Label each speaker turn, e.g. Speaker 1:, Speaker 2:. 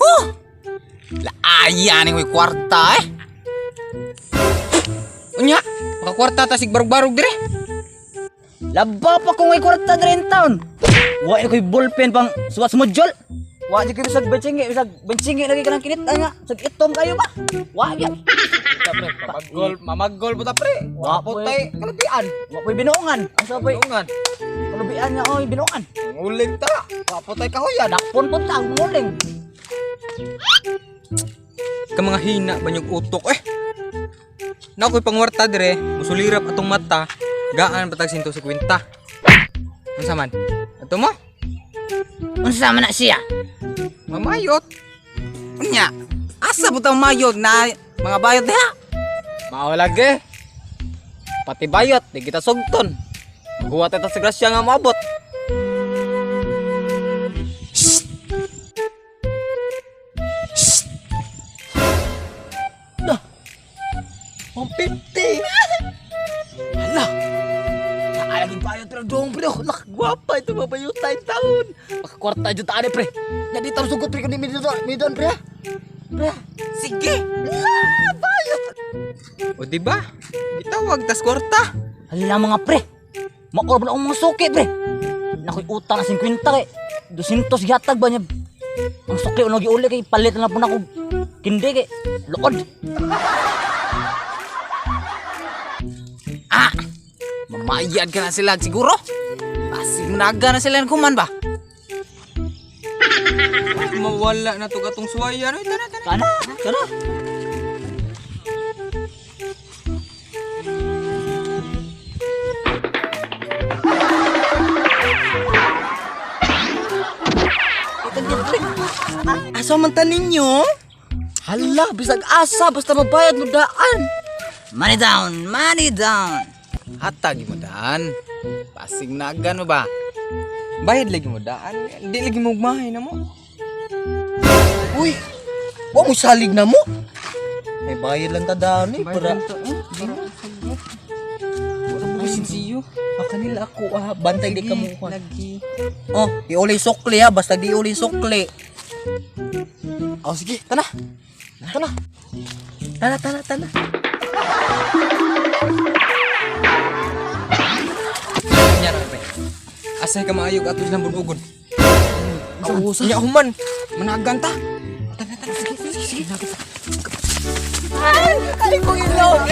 Speaker 1: Oh! Laaya ni ko'y kwarta eh. Unya, makakwarta ta sig barug-barug dire.
Speaker 2: Laba pa kung may kwarta diri in town. Wa ko'y ballpen pang suwat sa module. Wa jud koy bisag bensingi, bisag bensingi lagi kanang kinit nga. Bisag itom kayo ba? Wa gyud.
Speaker 1: Pre, mamaggol, mamaggol po ta pre.
Speaker 2: Wa
Speaker 1: Wa po tay kalubian.
Speaker 2: Wa po'y binuongan. Asa po'y
Speaker 1: Binuongan.
Speaker 2: kalubian nga oy binuongan.
Speaker 1: Nguling ta. Wa po tay kahuyan.
Speaker 2: Dakpon po ta ang nguling.
Speaker 1: Ka mga hina banyog utok eh. Na ako'y pangwarta dire, musulirap atong mata, gaan patag 150. Unsa man? Ato mo?
Speaker 2: Unsa man na siya?
Speaker 1: Mamayot. Unya, asa po tang mayot na mga bayot diha? Mao lagi. Pati bayot, di kita sugton. Huwat ta sa grasya nga moabot.
Speaker 2: Dah. 150. Hala. Naalagin bayot pero dong pre. Lak gwapa ito mabayot tayo taon. Makakwarta jud ta ani pre. Nya dito ang sugot pre kundi midon pre. Pre.
Speaker 1: Sige.
Speaker 2: La bayot.
Speaker 1: O di ba? Gitawag tas kwarta.
Speaker 2: Hala mga pre. Maor ba na akong mga suki pre. Nakoy utang na 50 kay 200 gihatag ba niya. Ang suki uno giuli kay palit na lang po na ko kindi kay luod.
Speaker 1: Ah! Mamayad ka na sila siguro. Basig managa na sila kuman ba? Mawala na to katong suwaya no. Tara, tara.
Speaker 2: Kana? Kana?
Speaker 1: Asa man ta ninyo?
Speaker 2: Hala, bisag asa basta mabayad mo daan. Money down, money down.
Speaker 1: Hatag mo daan. Basig nagan mo ba? Bayad lagi mo daan. Di lagi mo mahay na mo.
Speaker 3: Uy, wa mo salig na mo. May bayad lang ta daan eh. Para
Speaker 1: to. Wala mo sinsiyo.
Speaker 3: Ah, kanila ako ah, bantay di ka mo.
Speaker 1: Lagi.
Speaker 3: Oh, di uli sukli ha, basta di uli sukli. Oh, sige, tana. Tana. Tana, tana, tana.
Speaker 1: Nya ra pre. Asay ka maayog ato silang bunugon. Nya human. Managan ta. Tara, tara, sige, sige, sige.
Speaker 3: Ay, kong ilong.